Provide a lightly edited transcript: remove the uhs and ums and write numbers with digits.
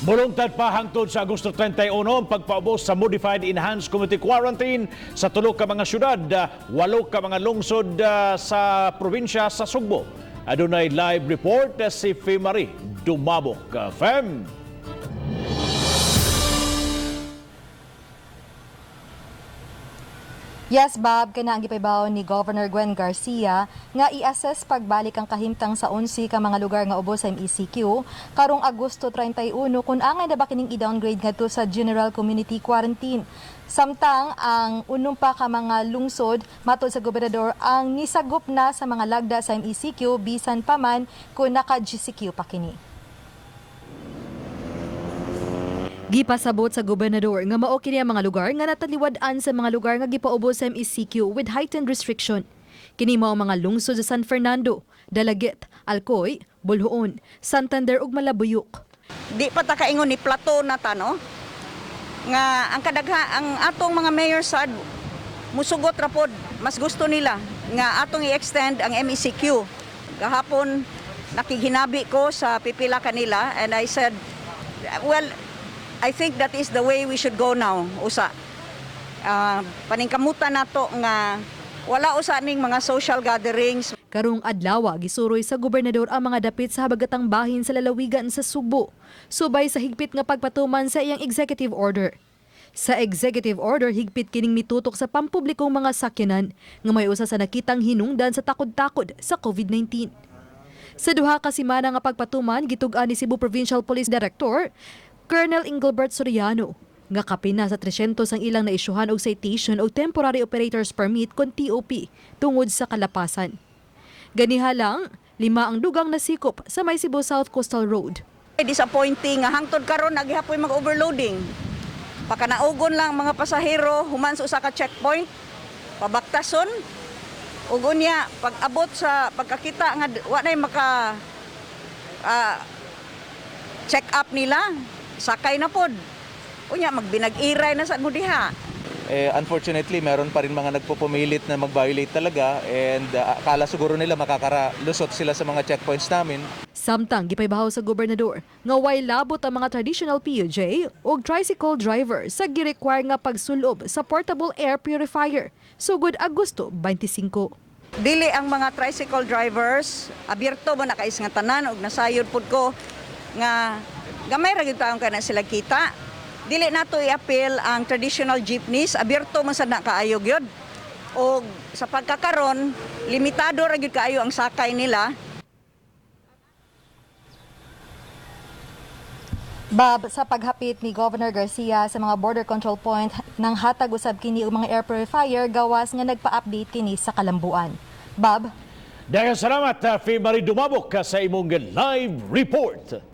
Mulungtad pa hangtod sa Agosto 31 ang pagpaubos sa Modified Enhanced Community Quarantine sa tulo ka mga syudad, walo ka mga lungsod sa probinsya sa Sugbo. Adunay live report si Femari Dumabok. Fem! Yes, Bob, kana ang gipaybaw ni Governor Gwen Garcia nga i-assess pagbalik ang kahimtang sa 11 ka mga lugar nga ubos sa MECQ karong Agosto 31 kung angay na ba kining i-downgrade ngadto sa General Community Quarantine. Samtang ang unom pa ka mga lungsod matod sa gobernador ang nisagop na sa mga lagda sa MECQ bisan pa man kung naka-GCQ pa kini. Gipasabot sa gobernador nga mao kini ang mga lugar nga nataliwad-an sa mga lugar nga gipaubos sa MECQ with heightened restriction. Kini mao ang mga lungsod sa San Fernando, Dalaguete, Alcoy, Boljoon, Santander ug Malabuyok. Di pa ta kaingon ni plateau na ta, no? Nga ang kadagha ang atong mga mayor sad musugot ra pod, mas gusto nila nga atong i-extend ang MECQ. Gahapon nakighinabi ko sa pipila kanila and I said, well, I think that is the way we should go now usa. Paningkamutan nato nga wala usa ning mga social gatherings. Karong adlaw gisuroy sa gobernador ang mga dapit sa habagatang bahin sa lalawigan sa Sugbo, subay sa higpit nga pagpatuman sa iyang executive order. Sa executive order, higpit kining mitutok sa pampublikong mga sakyanan nga may usa sa nakitang hinungdan sa takod-takod sa COVID-19. Sa duha ka semana nga pagpatuman, gitug-an ni Cebu Provincial Police Director Colonel Engelbert Soriano nga kapin na sa 300 ang ilang naisyuhan og citation og temporary operators permit kon TOP tungod sa kalapasan. Ganiha lang, lima ang dugang nasikop sa may Cebu South Coastal Road. Disappointing nga hangtod karon nagihapoy mag-overloading. Pakanaugon lang mga pasahero human sa usa ka checkpoint, pabaktason ug unya pag abot sa pagkakita nga wa nay maka check up nila, sakay na pod. Unya magbinag-iray na sad mo diha. Eh, unfortunately, meron pa rin mga nagpupumilit na mag-violate talaga and akala siguro nila makakalusot sila sa mga checkpoints namin. Samtang gipaybahaw sa gobernador nga way labot ang mga traditional PUJ ug tricycle driver sa gi-require nga pagsulob sa portable air purifier sugod Agosto 25. Dili ang mga tricycle drivers, abierto ba na kais nga tanan og nasayod pud ko nga gamay ra gyud taon kay na sila kita. Dili nato i-appeal ang traditional jeepneys, abierto man sad na kaayo gyud. Og sa pagkakaron, limitado ra gyud kaayo ang sakay nila. Bob, sa paghapit ni Governor Garcia sa mga border control point nang hatag usab kini og mga air purifier gawas nga nagpa-update kini sa kalambuan. Bob? Daghang salamat, Femari Dumabok, sa imong live report.